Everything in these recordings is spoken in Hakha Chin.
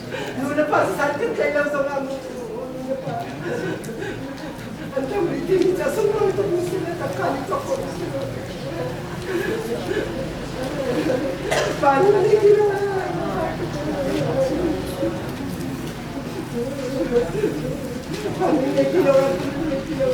Nu le pa san kan tlai lo zong ah mu nu le pa an tam rih timi ca sunglawi tuk mi si le tangka nih cawk khawh mi si lo. Pa nu nih ti lo. Pa nu nih ti lo. Ti lo.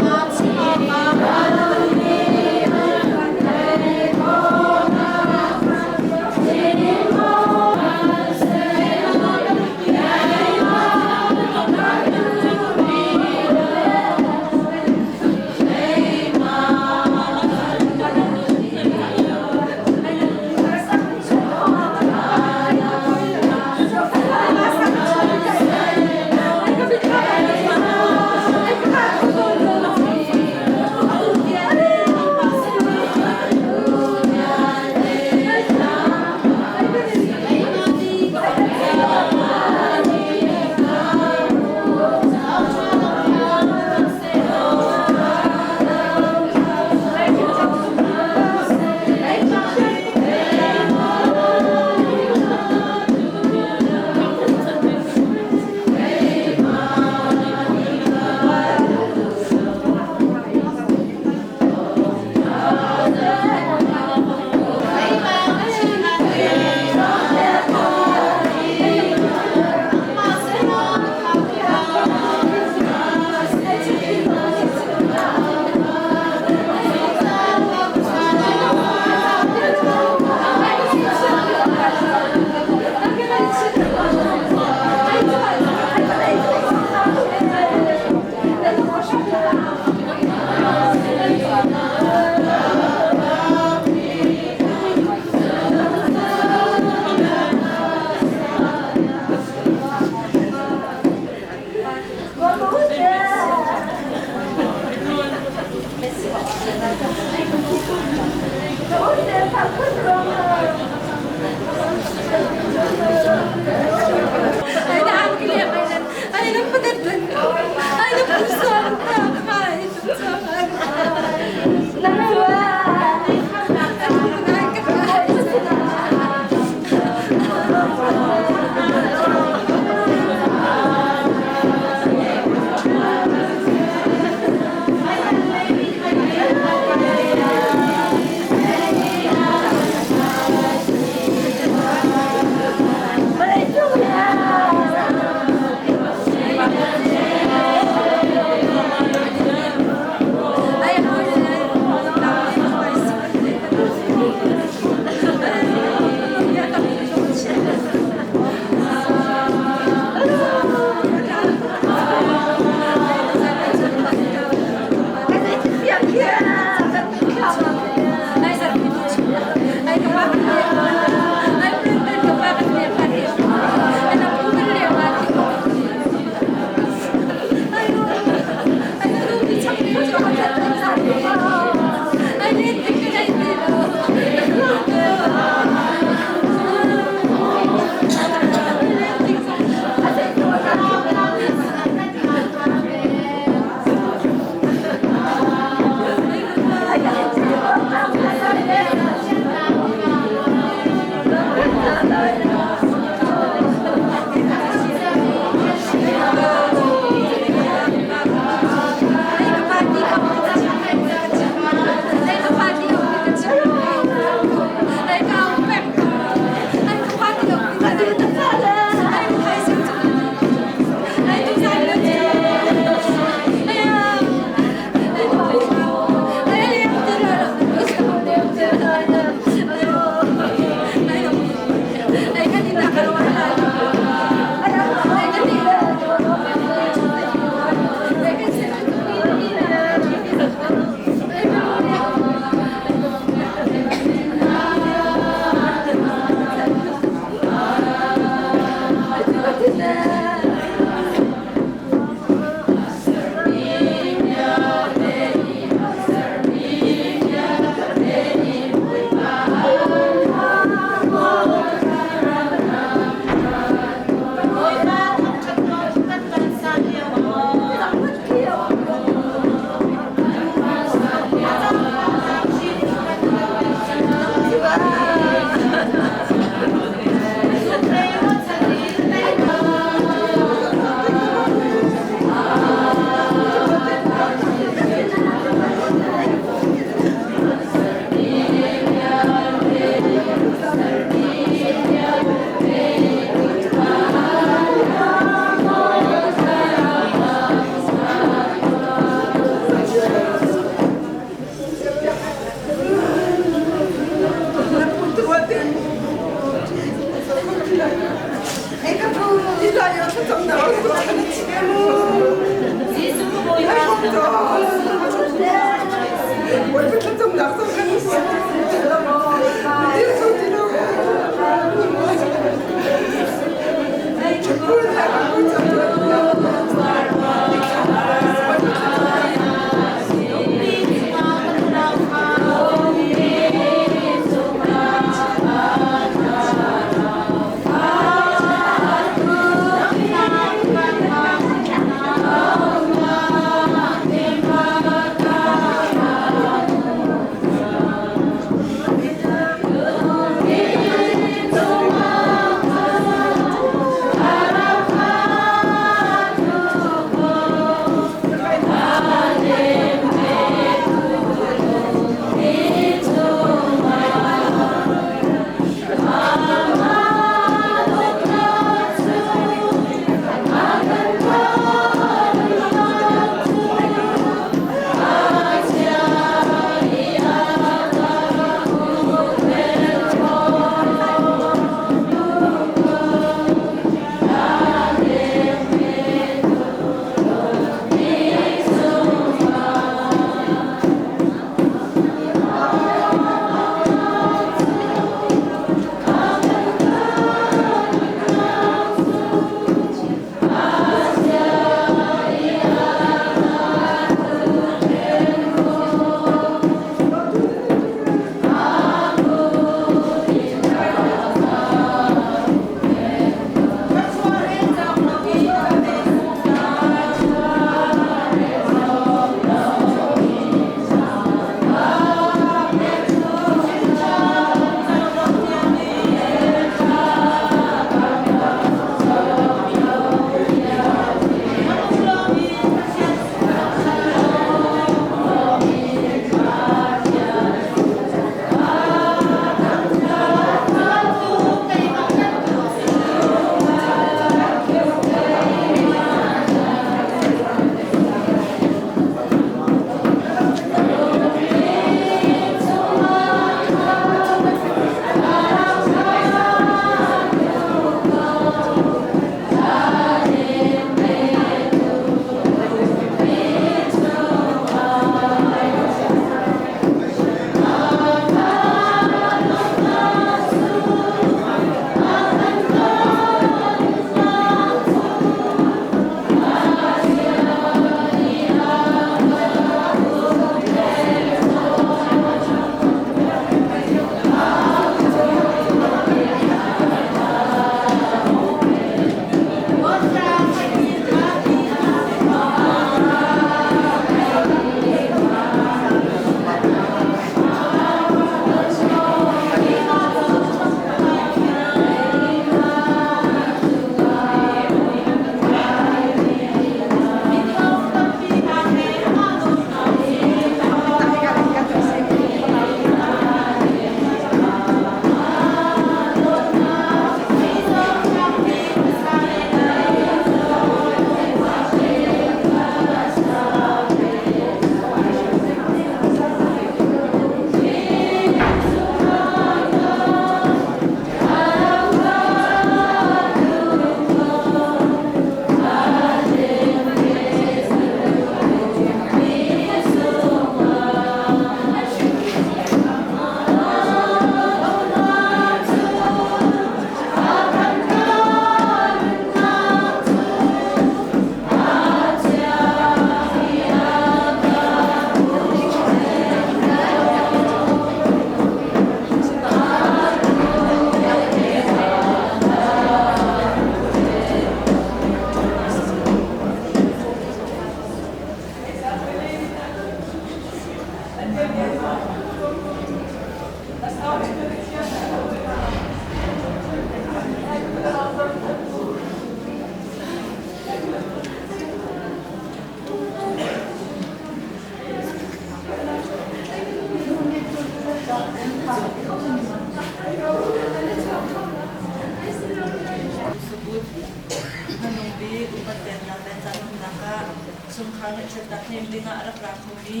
Hmanung bik upat peknak le caanhmannak ah chungkhar ngaihchiatnak hnem dingah a rak ra khomi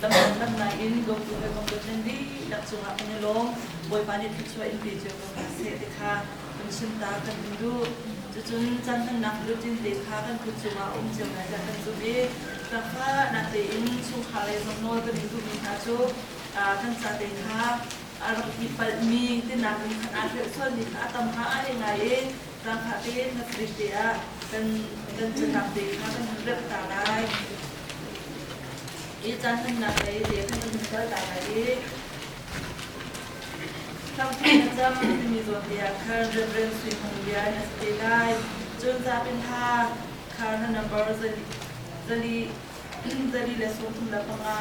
lamhlat lamnai in dawtu hawikom dawt nan dihlak cungah kan i lawm. Bawipa nih thluachuah in pe cio ko hna seh ti kha kan chim ta kan in duh. Cucun caan hmannak bulletin te kha kan kut cungah a um cio lai tiah kan zumh i zaangfahnak tein chungkhar lei zong nawl kan in duhmi hna cu kan ca te kha a rak i palhmi tinak in khan aa hrelh sualmi kha a tam hnga ai ngai i zaangfah tein hmasabik te ah kan kan catlap te kha kan hun remh ta lai. I caan hmannak lei te khan kan hun kal ta lai i Thangṭhat na cam timi zawn te ah khan Reverend Sui Hmung Lian a si te lai. Cun Zapinha khar na number zali 035 a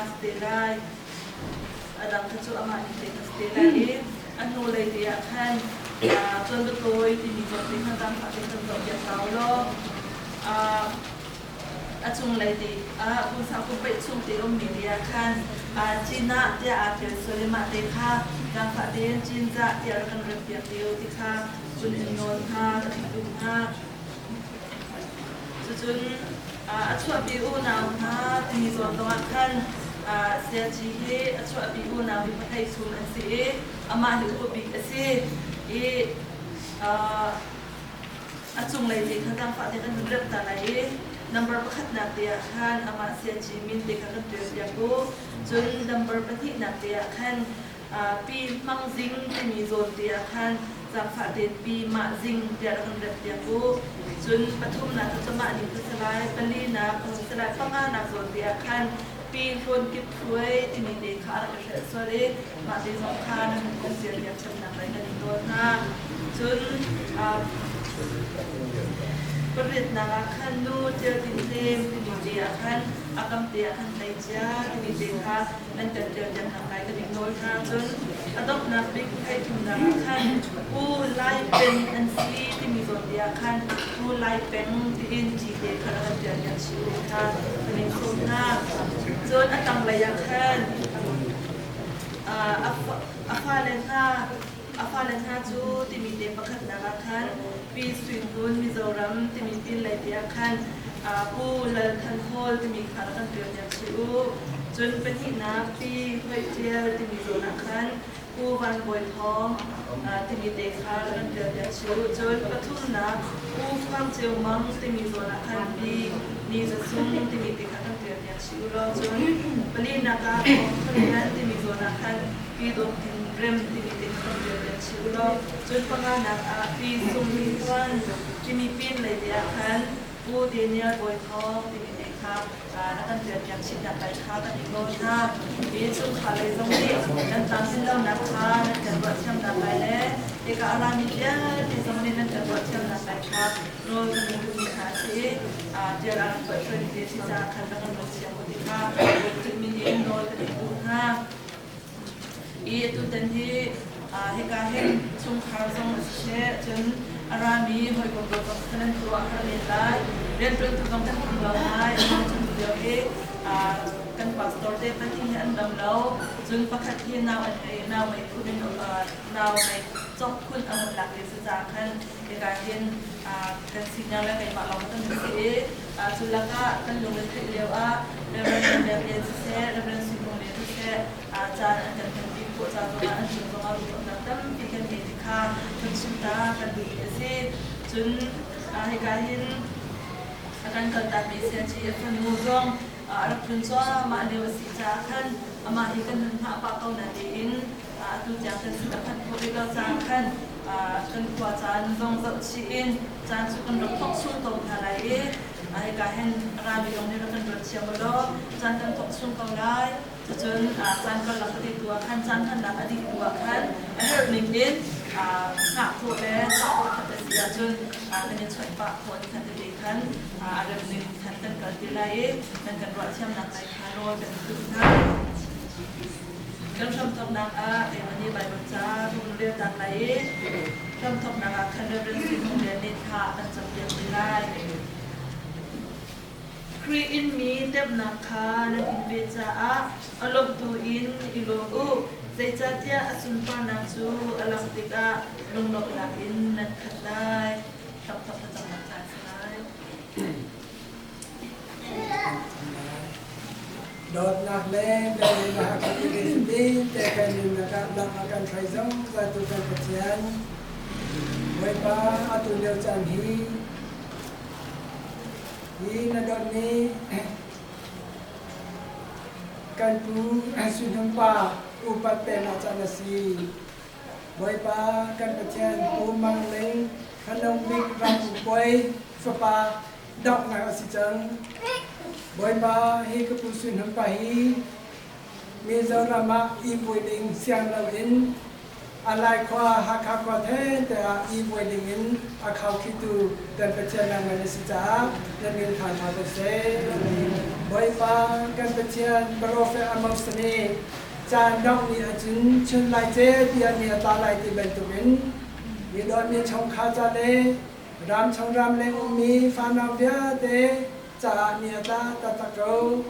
si te lai. A dang kha cu amah nih pek a si te lai i a hnulei te ah khan cun Dutawi timi zawn te khan zaangfah te kan zoh piak hau law a cunglei te ah pumsa pumpeih chung te ummi te ah khan Cina tiah aa ṭial sual i mah te kha zaangfah tein Cinzah tiah rak kan rempiak te u ti kha cun in nawl hna ka in duh hna. Cucun a chuahpi unau hna timi zawn zongah khan Siaci hi a chuahpi unau hi pathei chung an si i amah hi upa bik a si i A cunglei te kha zaangfah te kan hun remh ta lai i number pakhatnak te ah khan amah Siaci min te kha kan ṭialpiak u. Cun number pahnihnak te ah khan Pi Mang Zing timi zawn te ah khan zaangfah tein Pi Mah Zing tiah rak kan remhpiak u. Cun pathumnak cu mah ning cu si lai, palinak a hung si lai, panganak zawn te ah khan Pi Hlawn Kip Thluai timi te kha a rak i hrelh sual i mah te zong kha nan kan ziarpiak ṭhannak lei kan in nawl hna. Cun pariatnak ah khan nu Ṭial Tin Hnem timi te ah khan a kam te ah khan tleicia timi te kha nan kan ṭialpiak lai kan in nawl hna. Cun a donghnak bik theithumnak ah khan Pu Lai Peng an si timi zawn te ah khan Pu Lai Peng tiin ṭi te kha rak kan ṭialpiak chih u kha kan in sawm hna. Cun a tanglei ah khan a fale hna a fale hna cu timi te pakhatnak ah khan Pi Sui Hlun Mizoram timi pinlei te ah khan Pu Lal Than Hawl timi kha rak kan ṭialpiak chih u. Cun pahnihnak Pi Hoi Ṭial timi zawn ah khan Pu Van Bawi Thawng timi te kha rak kan ṭialpiak chih u. Cun pathumnak Pu Khuang Ceu Mang timi zawn ah khan Pi Ni Za Sung timi te kha kan ṭialpiak chih u law cun palinak ah Thawng Lian timi zawn ah khan Pi Dawt Tin Rem timi te kha kan ṭialpiak chih u law cun panganak ah Pi Sung Ni Tuan timi pin lei te ah khan Pu Daniel Bawi Thawng timi te kha na kan ṭialpiak chihnak lai kha kan i nawl hna. Hi chungkhar lei zong nih nan tlamtlin lonak kha nan kan ruahthiamnak lai le hika a rami vialte zong nih nan kan ruahthiamnak lai kha nawl kan in duhmi hna a si i ṭial ah rak tuah sualmi te si caah khan rak kan ruatthiam u ti kha Bawipa min in nawl kan in duh hna. I atutan hi hika hin chungkhar zong a si cun a rami hawikom dawt zong kha nan tuah har men lai. Rianṭuantu zong kan um lo lai. Cun lio hi kan pastor te pahnih hi an dam lo. Cun pakhat hi nau an ngei nau ngei phun in nau ngei cawk phun a hun lak ti si caah khan hika hin kan senior le keimah lawng kan si i cu lakah kan lung i theih lio ah Reverend Biak Lian siseh, Reverend Sui Hmung Lian siseh, caan an kan hmanpi khawh ca zongah an cung zongah ruahnak tampi kan ngei ti kha kan chim ta kan duhmi a si. Cun hika hin a kan kaltakmi Siaci a fanu zong a rak tlun cuahmah lio a si caah khan amah hi kan hun hngah pah ko na tiin atu tiang kan sin a phanh khawh rih lo caah khan kan khua caan zong zoh chih in caan cu kan rak thawk chung ko hna lai i hika hin rami zong nih rak kan ruat thiam u law caan kan thawk chung ko lai. Cucun caan karlak a dih tu ah khan caan hmannak a dih tu ah khan a herh ning in hngah khawh le hngah khawh khat a si ahcun kan i chawnh pah khawh ni khat tete khan a rem ning khan kan kal ti lai i kan kan ruah thiamnak lai kha nawl kan duh hna. Kan hramthawknak ah keimah nih Baibal ca ka vun rel tak lai i hramthawknak ah khan Reverend Sui Hmung Lian nih thla a kan campiak te lai. Khrih inmi temhnak kha nan in ve caah a lawmhtu in i lawm u, zeicahtiah a sunparnak cu a langh tikah lunglawmhnak in nan khat lai. Hramthawk thlacamnak caan si lai. Dawtnak le velngeihnak a kan i te kan nunnak ah lam a kan hruai zungzaltu kan Pathian, Bawipa atu lio caan hi. Hi na dawtmi kan pu Suihnung pa upat peknak caan a si. Bawipa kan Pathian Pu Mang Ling Khanung Bik Ram Puai fapa donghnak a si cang. Bawipa hi ka pu Suihnung pa hi Mizoram ah i puai ding siang loin a Lai khua Hakha khua thengte ah i puai ding in a khaukhitu kan Pathian nangmah na si caah na min tha hna ko seh. Bawipa kan Pathian Prophet Amos nih caan dongh ni ahcun chun lai ce tiah ni a tla lai ti bantukin mi dawtmi chungkhar ca le ram chung ram leng ummi fanau vialte caah ni a tla taktak ko.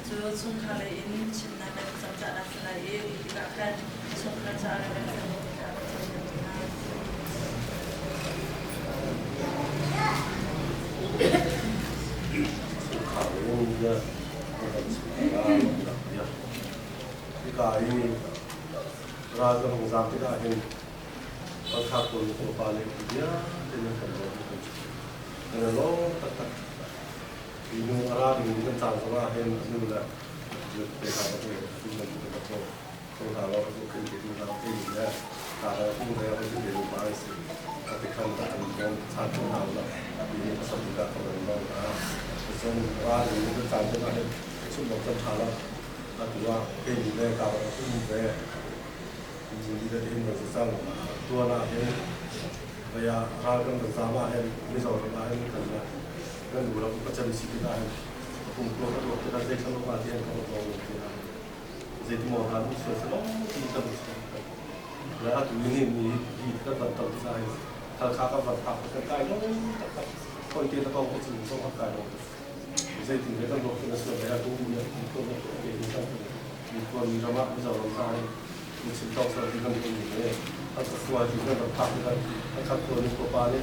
Cu chungkhar lei in chimnak le thlacam cahnak si lai i tikah khan chungkhar caah le kan caah kan cam hna. Hika i ral kan hung zaam tikah hin ralkap pawl pupa le vialte nan kan lawm kan kan i lawm taktak. Hi nu a ra ding kan caan zong ah hin a nu le te hna ka hmu tu nan tu ka hmu thong hna lo ka khin te tu hna te ni le ta da pu le ka tu le pa ai si a te khan ta an bon chan thong hna la ti ni pasal ti ka thong an long na cun ra ding kan caan zong ah hin chum bok chan tha lo a tu ah ke ni le ka ba tu ve ni le hin ban sang tuan ah hin vaya ral kan kan zam ah hin Mizoram ah hin kan kan nu ram pacem si tikah hin kum ko ka tuak tikah zei thalo ma tian ka lo ti na zei ti mo han sual selo ti kan sual Le atu ni ni hi kan van ton tikah hin Halkha kan van phak kan kai lo taktak. Hoi te na kong ka cin zong kan kai lo. Zeitin le kan ruak na sual le atu ni ni ko na te ni kan ni ko mi ram ah Mizoram hna hin mi chim tawk sal ti kan ni le an ka khua ti kan van phak tikah an khat ko ni ko pa le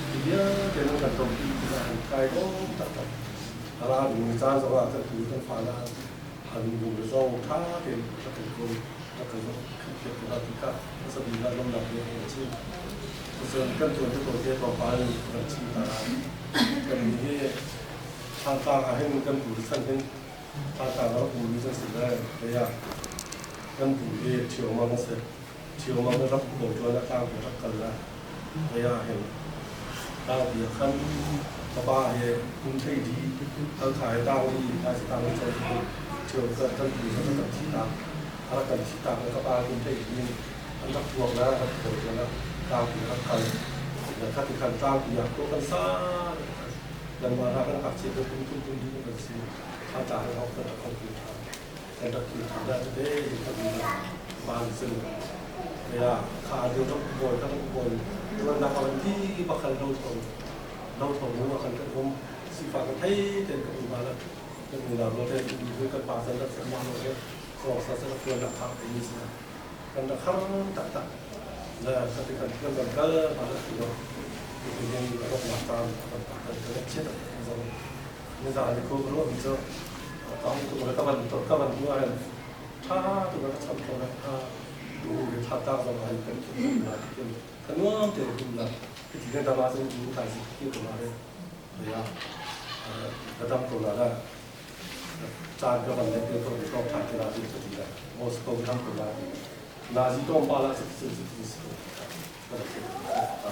ti vialte nan kan ton ti tikah hin kai lo taktak. Ara mi caan zong ah kan tu kan fa la an bu zong tha tein rak kan ko rak kan phiat ko ti kha sabi la lomnak le a chim. Cun kan tuan te ko te tlawmpal kan chim ta lai. Kan ni hi Thantlang ah hin kan pu chan hin Thantlang ah pu mi kan si lai. Kaya kan pu hi Ṭhio Mang a si. Ṭhio Mang rak ko tuan a tlang rak kal la. Kaya hin tangpi ah khan ka pa he kum thei di Halkha he tang di ai si tang chon Ṭhio kan kan pu kan kan thi ta rak kan thi ta ka pa kum thei di an rak tuak la rak ko tuan la tangpi rak kal kha ti khan tangpi ah ko kan sa kan ma ra kan ngakchia kan kum tum tum di kan si kha ta han hok kan rak hong tha kan rak ki tha da te kan ban sin ya kha dio rak bol kan bol tuan na kan ti bakal lo thong lo thong mu kan kan um si fa kan thei ten kan um la kan um la lo te kan pa san rak ma lo he so sa sa rak tuan na kha ni sa kan rak har tak tak la ka ti kan kan kan kal ma la ti lo ti hin rak ma ta kan kan kan chet zo ni za ni ko ro mi cho tang tu ka ban to ka ban tu an tha tu ka cham ko na tha tu ke tha ta zo ai kan tu la ti kan nuam te tu la ti kan ta ma so tu ka si ti ko la re ya ka dam ko la la caan ka van le te ko ko tha te la ti ti la Moscow dam ko la Nazi tong pa la si si si si si ka da ke ta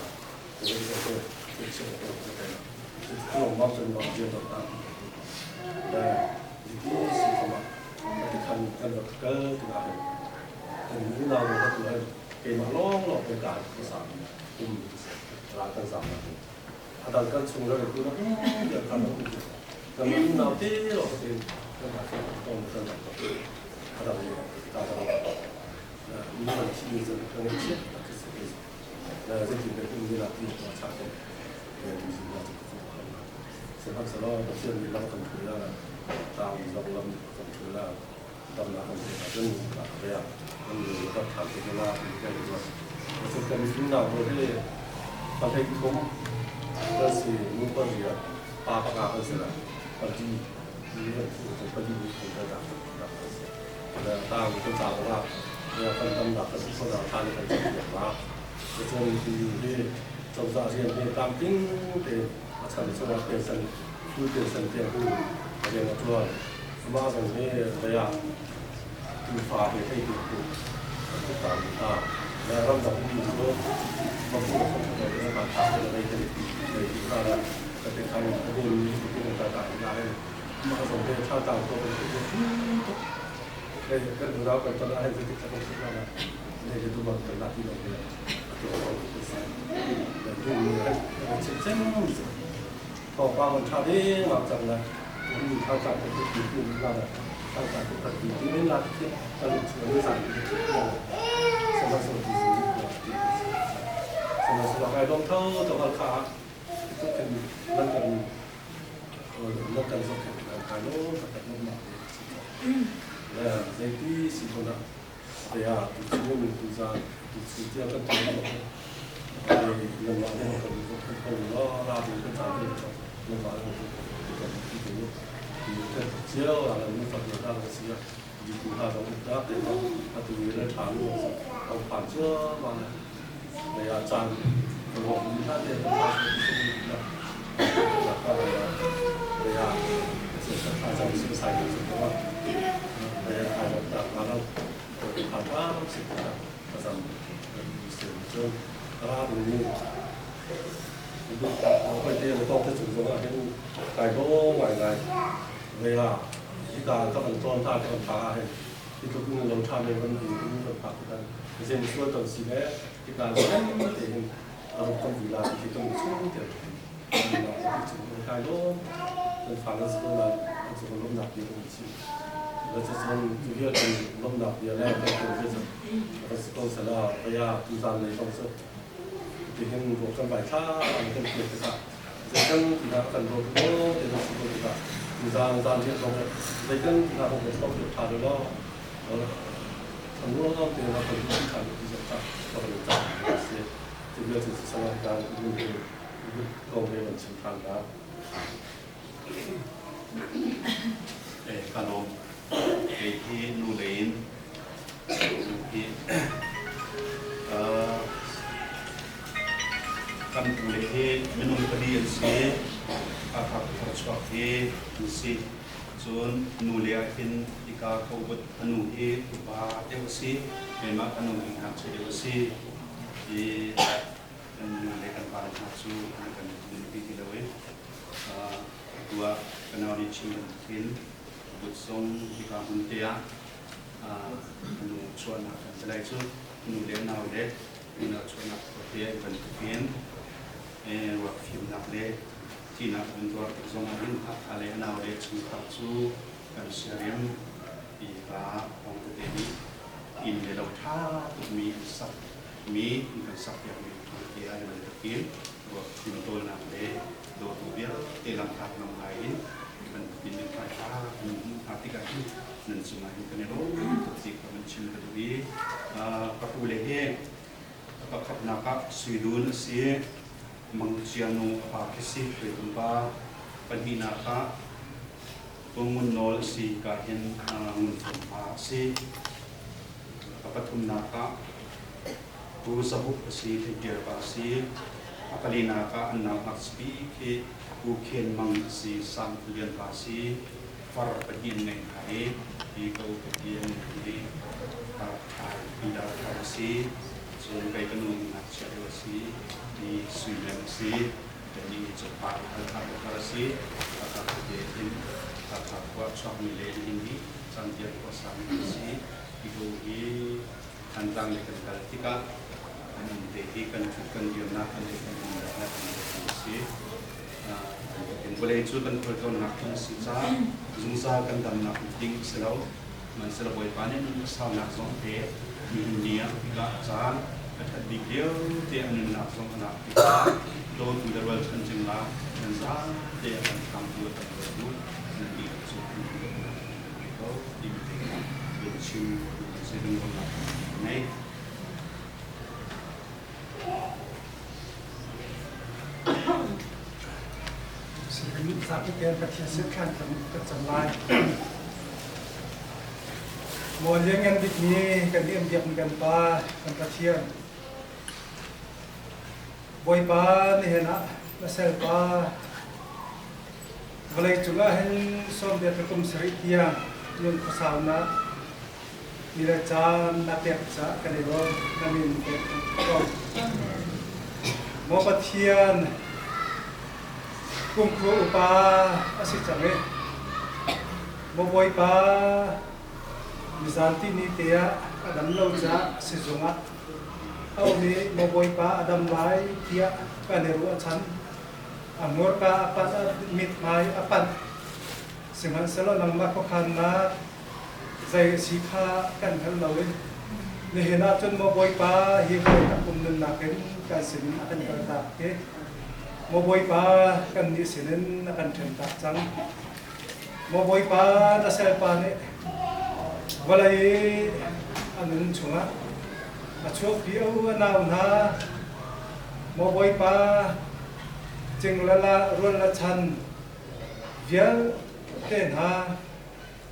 te te te te che ko te te te lo ma chen ba je ta ta da di ti si ko ma ti khan kan va kal ti na he kan ni na lo ka tu ai ke ma long lo pe ka ko sa um ra kan sa ma adal kan chung la ku na ya kan lo kan ni na te lo te kan ta kan tong kan ta adal ni ta ta ni man chi ni zan kan ni che ta ke se na ze ti be ni la ti ko cha te ni si la ti ko se han sa lo ta chen ni la kan thu la ta ni lo lam kan thu la dam la kan te ka chen la ka ya kan ni ka tha te la ni ka ni lo se kan ni na bo he pa he thum ta si mu pa ria pa pa ka ka se la pa di ni pa di ni ka ta ta la ta ni ka ta la ya kan dam la ka si ko la ta ni kan cha ya la cun ti hi cozah rian hi tlamtling te a chan chungah pension full pension te hu rian a ṭuan. Amah zong hi lei ah tuufa he thei tu tu ta ta le ramdang mi cu mabu a khom le le ma ta le lei te lei ti ta la ka te khan a ni mi tu ta ta ina he mah zong he tha tang ko kan tu tu lei kan rau kan ton ah he ti ka kan la lei le tu bang kan la ti lo le tu ko tu sa le tu ni he chen chen thawngpang an ṭha dengmang cang lai. Mi tha cang ko ti ti la la tha cang ko ti ti men la ti kan chu ne zan ti ti la sama sama ti si la ti sama sama kai dong thau to hal kha tu kan lan kan lan kan zok kan kai lo ta kan ma la zai ti si ko na ya tu chu min tu za tu chu tia kan tu lo nan ma ne kan kan ko lo ra du kan cha te nan ma ne kan ti tu ti kan chiao la nu fa na la si ya di tu ha dong da te ma a tu le tha lu au phan chua ma na ya chan ko ni ha te ta su la la ka la ya se sa tha jang su sai su ko ya tha jang ta ma la tha tha si ta ta sam se chu ra du ni ko te le tong te chu zo a hen kai bo ngai ngai ve ya hi ka ka kan ton ta kan tha he hi tu kun lo tha me kan ni kun kan pha kan zen su ton si le hi ka lo te hin a ru kan vi la hi kan chu te kai lo kan fa la su la chu lo na pi kan chi Cucun cu vialte lawmhnak bia le kan bia cu a si ko sela paya tuzan lei zong cu tihin ruak kan vai thla an kan pek tikah zeikan ti hna kan ruat maw ti na si ko tikah tuzan zan riat zong zeikan ti hna hong kan sok ṭha law an ruang te na kan duh ṭha ti zong kha ka van cah a si. Cu vialte cu sangat kan kong he kan chim ṭhan hna. Ka lawm. Kei hi nu lei in hi kan pule hi minung pali an si. Hakha tharchuak hi an si. Cun nu le ah hin hika ka upat a nu hi upa deuh a si. Keimah ka nu hi ngakchia deuh a si. Hi kan nu le kan pa le hna cu an kan nunpi ti lo i atu ah ka nau nih chim bantukin butzong hika hmun te ah nu chuahnak kan si lai cu nu le nau le unau chuahnak te bantukin ruak fimnak le thihnak an tuar tik zong ah hin Hakha le a nau le chungkhar cu kan siarem ti ka kong tete nih inn le lo ṭha tukmi an sak mi an kan sakpiakmi te ah bantukin ruak fimtawlnak le dawtu vialte lamhak lam ngai in bantukin min hmai hla kan hmuh hna tikah hin nan cungah hin kan i lawm tuk ti kha van chim ka duh i ka pu le hi pakhatnak ah Suidun a si Mangcianu a pa khi si Hruaitum pa pahnihnak ah Ngun Nawl a si ka hin Ngun Thawng pa a si a pathumnak ah Pu Za Hup a si, Theiṭial pa a si. A palinak ah an nau ngakchipi khi Pu Khen Mang a si, Sang Lian pa a si. Far pahnih an ngeih hna i hi ka upa pi an hi Thai Pi Dar Thar a si. Cun kei ka nu ngakchia deuh a si, Pi Sui Lem a si. Kannih hi cu pa Halkha Thar a si. Hakha khuate hin Hakha khua chuakmi le nihin hi Cangtial khua sami an si. Hi ko hi Thantlang lei kan kal tikah an inn te hi kan ṭhut kan dirnak an ei kan umnak le kan dawtmi a si. Vawlei cu kan khualtlawnnak hmun a si caah zungzal kan damnak ding a si lo. Sihmanhsehlaw Bawipa nih nun saunak zong a pek. Nihin ni ah tikah a caan a ṭhat bik lio te a nunnak zong a lak tikah dawtu le rualchan cingla nan zate a kan hramtu a kan dawtu nan dihlak cu kan dawtnak ko timi te kha lungchim lungrualnak ngei. Zapi Pathian sin khan kan cam lai. Maw lianngan bikmi kan nih an biakmi kan Pa, kan Pathian. Bawipa nihin ah na selpa Vawlei cungah hin sawmriat le kum sarih tiang nun khuasaunak ni le caan na pek caah kan i lawm. Na min pek ko. Maw Pathian, kumkhua upa a si cang i maw Bawipa, mizanti ni te ah a dam lo caah sizung ah a um i maw Bawipa a dam lai tiah kan i ruahchan. A hmurka a panh, a mithmai a panh. Sihmanhsehlaw nangmah khuakhannak zei a si kha kan hngal lo i nihin ah cun maw Bawipa hi vawlei takpum nunnak in kan sinin a kan kaltak i maw Bawipa kannih sinin a kan ṭhentak cang. Maw Bawipa na salpa nih vawlei a nun chungah a chuakpi a u a nau hna Maw Bawipa, cingla la rual la chan vialte hna,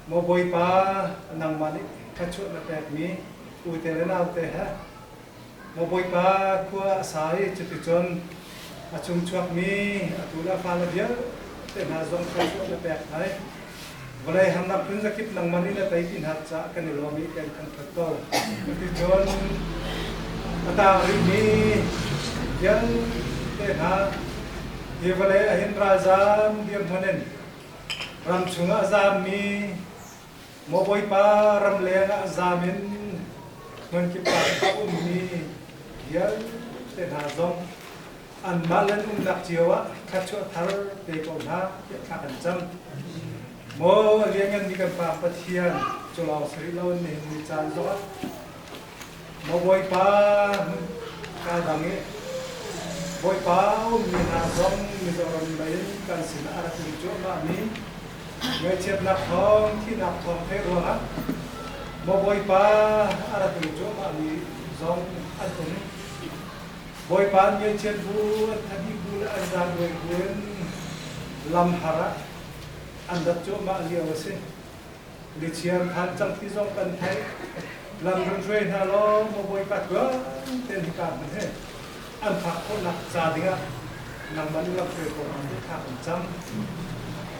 Maw Bawipa, nangmah nih thluachuah na pekmi ute le naute he, Maw Bawipa, khua a sa i cuticun a chungchuakmi atu le a fale vialte hna zong thluachuah na pek hna i vawlei harnak phun zakip nangmah nih na tei ti hna caah kan i lawm i kan thangṭhat ko. Cuticun a tang rihmi vialte hna hi vawlei ahhin ralzaam dirhmun in ram chungah a zaammi maw Bawipa ramleng ah zaam in hmunkip ah a ummi vialte hna zong anmah le an umnak cio ah thluachuah thar pe ko hna tiah thla kan cam. Maw a liannganmi kan Pa Pathian, cu lawng si rih lo nihin ni caan zongah maw Bawipa kaa dang i Bawipa a ummi hna zong Mizoram lei in kan sinah a rak um cuahmahmi ngaihchiatnak thawng, thihnak thawng theih ruangah maw Bawipa a rak um cuahmahmi zong an um. Bawipa an ngaihchiat bu, an thadih bu le an zaanguai bu in lam har ah an rat cuahmah lio a si. Lichiar phan cang ti zong kan theih. Lam run hruai hna law maw Bawipa tuan tein hika hmun hi an phak khawhnak ca dingah nangmah nih lam hruai ko hna ti thla kan cam.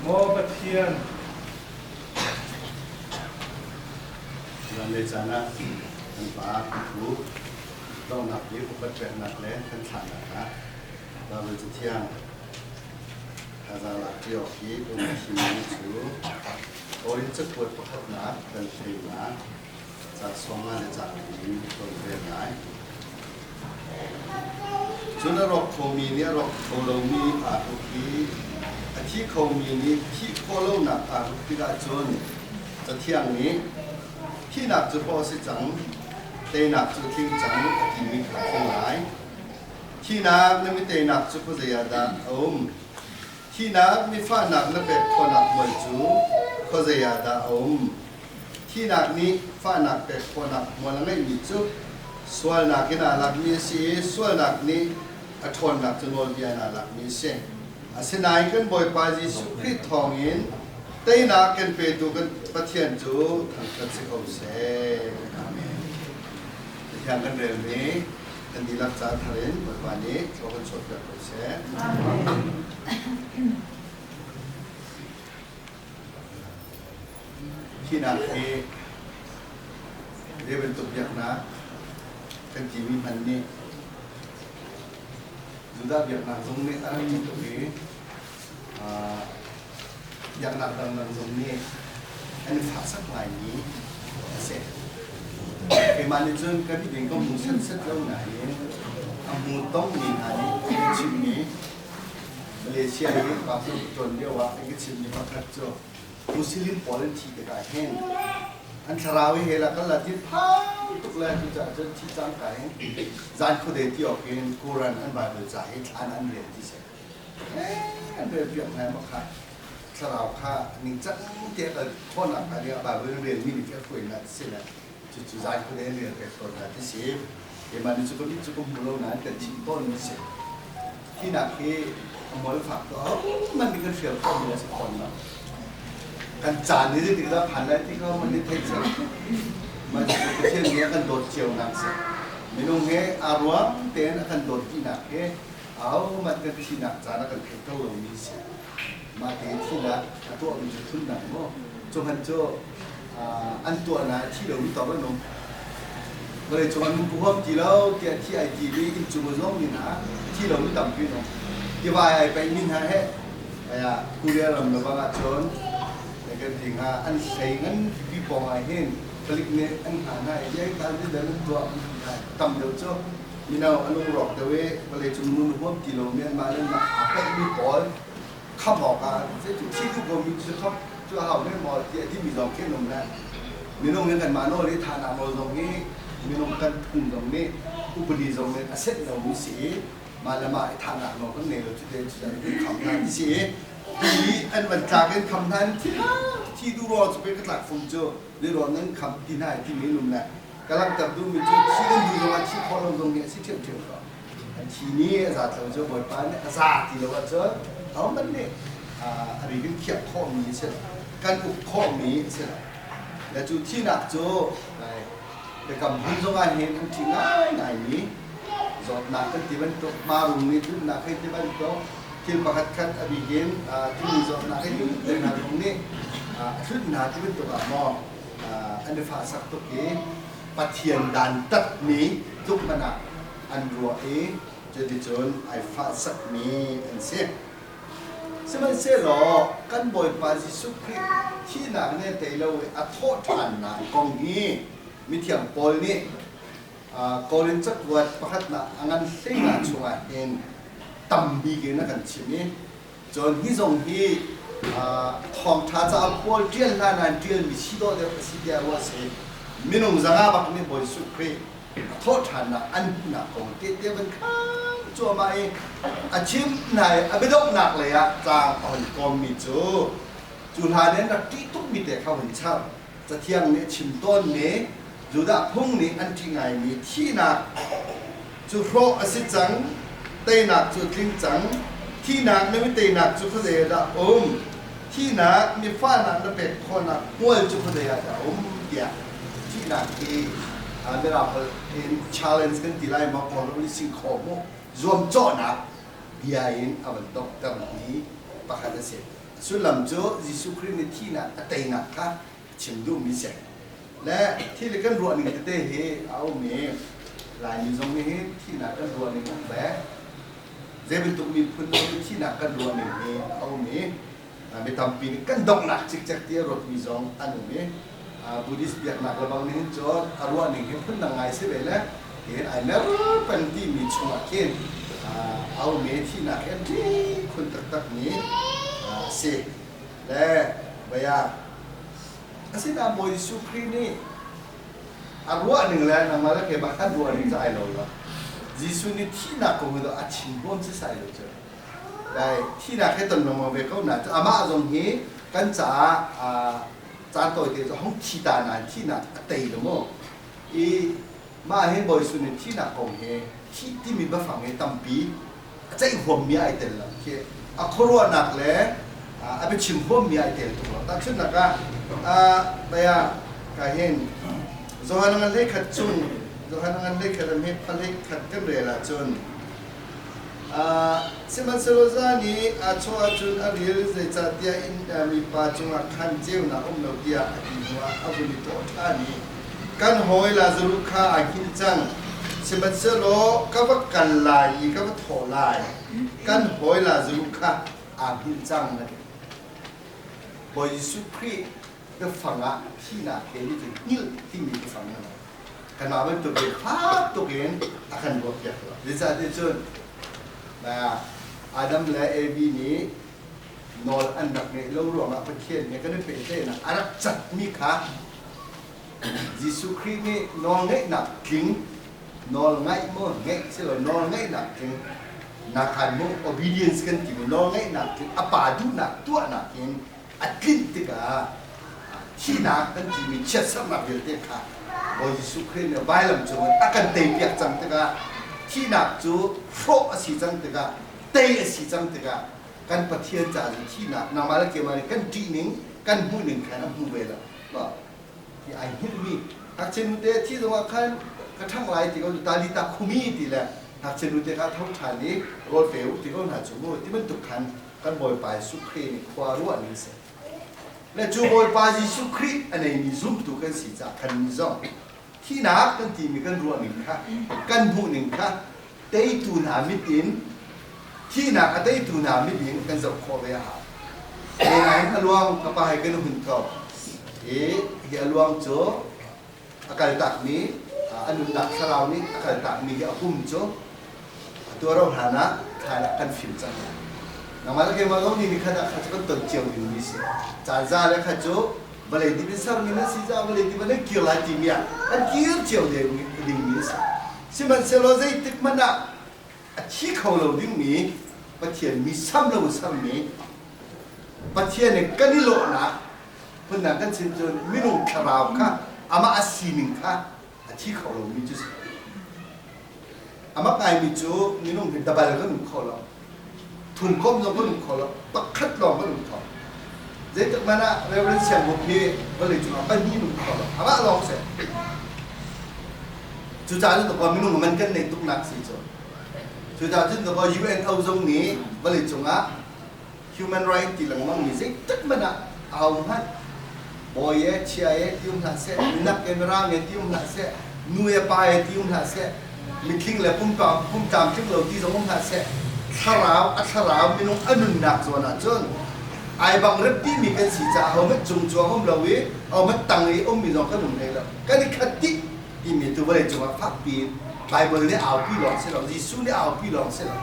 Maw Pathian, Zanlei caan ah kan pa kan pu donghnak i upat peknak le kan thlahnak ah Baibal Cathiang thazaang lak ṭi awk hi kan thimmi cu Korin cakuat pakhatnak kan hleinak ca sawmnga le ca in kan rel lai. Cun a rawk khomi nih a rawk kho lomi aa hruk i a thi khomi nih thih khawh lonak aa hruk tikah cun Cathiang nih thihnak cu hrawh a si cang, teinak cu tling cang a timi kha a tling lai. Thihnak na miteinak cu khuazei ah dah a um? Thihnak mifahnak na pek khawhnak hmual cu khuazei ah dah a um? Thihnak nih fahnak pek khawhnak hmual a ngeihmi cu sualnak in aa lakmi a si i sualnak nih a ṭhawnnak cu nawlbia in aa lakmi a si. Asinain kan Bawipa Jesuh Khrih thawngin teinak kan petu kan Pathian cu thangṭhat si ko seh. Amen. Pathian kan relmi kan dihlak ca thar in Bawipa nih thlua kan chuahpiak ko seh. Thihnak hi zei bantuk biaknak kan timi hmanh nih Judah biaknak zong nih a rak ti tuk i biaknak dangdang zong nih an i fahsak ngaimi a si. Keimah nih cun ka mit in ka hmu setset lo nain a hmu tongmi hna nih an ka chimhmi Malaysia i pastor ka ṭuan lio ah an ka chimhmi pakhat cu Muslim pawl an thih tikah hin an thlarau hi hell ah kal la ti phang tuk le cucaah cun thi cangka in zan khuade ti awk in Quran an Bible ca hi thlan an rel ti si. An rel piak hna ma kha thlarau kha ningcang te kal khawhnak hnga ding ah Bible an relmi nih a hruai hna ti si le cucu zan khuade an rel pek tawn hna ti si. Keimah nih cu ka mit cu ka hmu lo nain kan chim tawn mi si. Hinak hi a mual fak to man nih kan hrial khawh mi a si fawn lo. Kan caan nih zeitik dah phan lai ti kha man nih theih cang. Man Pathian nih a kan dawt cio nak si. Minung he aa ruang tein a kan dawt dihnak he ahohmanh kan thihnak caan a kan theih ko lomi si. Mah te thihnak a tuahmi cu thunnak maw? Cu hmanh cu an tuah na thi lomi tor an um. Vawlei cung an um huam ti lo tiah thi ai ti mi inn cung zong mi hna thi lomi tampi an um. Tiva ai paih mi hna he aya Korea ram le bang ahcun kan ti hnga an hlei ngan pipi pawng ah hin palik nih an hna hna i ai kan ti dan an tuah tam deuh cu mino an ung rawk deuh i vawlei cung nun huam ti lo mi anmah le anmah aa paih mi pawl kham awkah thi duh ko mi cu kham cu a hau men maw ti a timi zong khi an um le minung in kanmah nawl i thahnak nawl zong hi minung kan phung zong nih upadi zong nih a set lomi si i mah le mah i thahnak nawl kan ngei lo cu te cu kan kham hna ti si i ti an van tlak in kham hna in thi thi duh rawl cu pe ka tlak fung cu le rawl nan kham ti hna i timi an um le ka langhter duhmi cu thi nan duh zongah thi khawh lo zong nih a si ṭhiamṭhiam ko. An thi nih a zat lo cu Bawipa nih a za ti lo ahcun ahohmanh nih a ri kan khiah khawhmi a si lo. Kan uk khawhmi a si lo. Le cu thihnak cu biakam hlun zongah hin an ṭih ngaingaimi zawtnak kan ti bantuk hmarung nih tlunnak hei ti bantuk thil pakhat khat a bik in timi zawtnak hei ti bantuk hna zong nih a tlunh hna ti bantuk ah maw an i fahsak tuk i Pathian dantatmi tluk hmanh ah an ruah i cuticun ai fahsakmi an si. Sihmanhsehlaw kan Bawipa Jesuh Khrih thihnak nih a tei lo i a thawh ṭhannak kong hi mithiang Paul nih Korin cakuat pakhatnak a ngan hleinga chungah hin tam bik in a kan chimh i cun hi zong hi Thawngṭha caah Paul ṭial hlan ah ṭialmi si dawh deuh a si tiah ruah a si. Minung zanga bak nih Bawi Jesuh Khrih a thawhṭhannak an hmuhnak kong tehte van khaan cuahmah i a chim hna i a biadonghnak lei ah tlang a hun kawmmi cu cu hlan in rak ṭih tukmi te kha hun char. Cathiang nih a chim tawnmi Judah phung nih an ṭih ngaimi thihnak cu hrawh a si cang, teinak cu a tling cang. Thihnak na mi teinak cu khuazei ah dah a um? Thihnak mi fahnak na pek khawhnak hmual cu khuazei ah dah a um? tiah thihnak hi Mirang holh in challenge kan ti lai maw Kawl nih sing khawh mu zuamcawhnak bia in a van donghtermi pakhat a si. A sullam cu Jesuh Khrih nih thihnak a teinak kha a chim duhmi si. Le thil i kan ruah ning tete hi a um i Laimi zong nih hin thihnak kan ruah ning um ve. Zei bantuk miphun zong nih thihnak kan ruah ning hi a um i mi tampi nih kan donghnak cikcek ti a ruatmi zong an um i Buddhist biaknak lebang nih hin cun a ruah ning hi phundang ngai si ve le hin ai mer peng timi chungah khin a um i thihnak hi an ṭih khun taktakmi a si. Le baya Asinain Bawi Jesuh Khrih nih a ruah ning le nangmah le keimah kan ruah ning cu ai lo lo. Jesuh nih thihnak kong hi a chim huam sisai lo cu. Dai thihnak he ton lengmang ve ko na amah zong hi kan caah caan tawite cu hong thi ta nain thihnak a tei lo mu. I mah hin Bawi Jesuh nih thihnak kong hi thih timi biafang hi tampi a ceih huammi ai tel lo khi a khuaruahnak le a biachim huammi ai tel tuk lo. Tahchunhnak ah baya ka hin Johan ngan hlei khat chung Johan ngan hlei khat am hi phalei khat kan rel ahcun sihmanhsehlaw zan i aa chawh ahcun a ril zeicahtiah in mipa cungah khan ceunak um lo tiah a ti hnuah a vun i tawh ṭhan i kan hawi Lazaruh kha aa hngilh cang. Sihmanhsehlaw ka va kal lai i ka va thawh lai. Kan hawi Lazaruh kha aa hngilh cang na ti. Bawi Jesuh Khrih biafang ah thihnak he nih cun hngilh timi biafang na ngei. Kanmah bantuk in fak tuk in a kan ruahpiak lo. Zeicahtiah cun Adam le Evi nih nawl an rak ngeih lo ruangah Pathian nih kan i pehtlaihnak a rak catmi kha Jesuh Khrih nih nawlngeihnak tling, nawlngaih maw ngeih si lo nawlngeihnak tling nakhan mu obedience kan ti mu nawlngeihnak tling a pa duhnak tuahnak in a tlinh tikah thihnak kan timi chiatserhnak vialte kha Bawi Jesuh Khrih nih vailam cungin a kan teipiak cang tikah thihnak cu hrawh a si cang tikah tei a si cang tikah kan Pathian ca cu thihnak nangmah le keimah nih kan ṭih ning kan hmuh ning khan a hmu ve lo. Ti ai hngilhmi ngakchia nute thi zongah khan ka ṭhang lai ti ko talita khumi ti le ngakchia nute kha tho ṭhan i rawl pe u ti ko hna cu mu ti bantuk khan kan Bawipa Jesuh Khrih nih khua ruah ning si le cu Bawipa Jesuh Khrih a neimi zumtu kan si caah kan nih zong thihnak kan timi kan ruah ning kha kan hmuh ning kha teitu hna mit in thihnak a teitu hna mit in kan zoh khawh ve a hau. Nain a luang ka pa he kan hun tho. I hi a luang cu a kaltakmi a nunnak thlarau nih a kaltakmi hi a pum cu a tuaro hlan ah thlan ah kan fim cang lai. Nangmah le keimah zong nih nikhat ah kha cu kan ton cio dingmi si. Caan za le kha cu vawlei dip in sermi nan si caah vawlei dip ah nan kir lai timi ah an kir cio dingmi a si. Sihmanhsehlaw zeitik hmanh ah a thi kho lo dingmi Pathian mi sam lo sermi Pathian nih kan i lawhnak phundang kan chim cun minung thlarau kha amah a sining kha a thi kho lomi cu si. Amah ngaimi cu minung hi dabal kan um kho lo. Thumkomh zong kan um kho lo. Pakhat lawng kan um kho. Zeitik hmanh ah Reverend Siang Hup hi vawlei cungah pahnih um kho lo. Amah lawng si. Cucaah cun minung man kan neih tuknak si cu. Cucaah cun UNO zong nih vawlei cungah human right ti lengmang mi zeitik hmanh ah aho hmanh bawi e chia e ti um hlah seh minak e mirang e ti um hlah seh nu e pa e ti um hlah seh mitling le pumtlam pumtlamtling lo ti zong um hlah seh thlarau a thlarau minung a nunnak zawn ah cun ai bang rep ti mi kan si caah ho hmanh cung cuang um lo i ho hmanh tang i ummi zong kan um hlei lo kan i khat dih timi tu vawlei cungah fakpi in Bible nih aupi lawng si lo Jesuh nih aupi lawng si lo.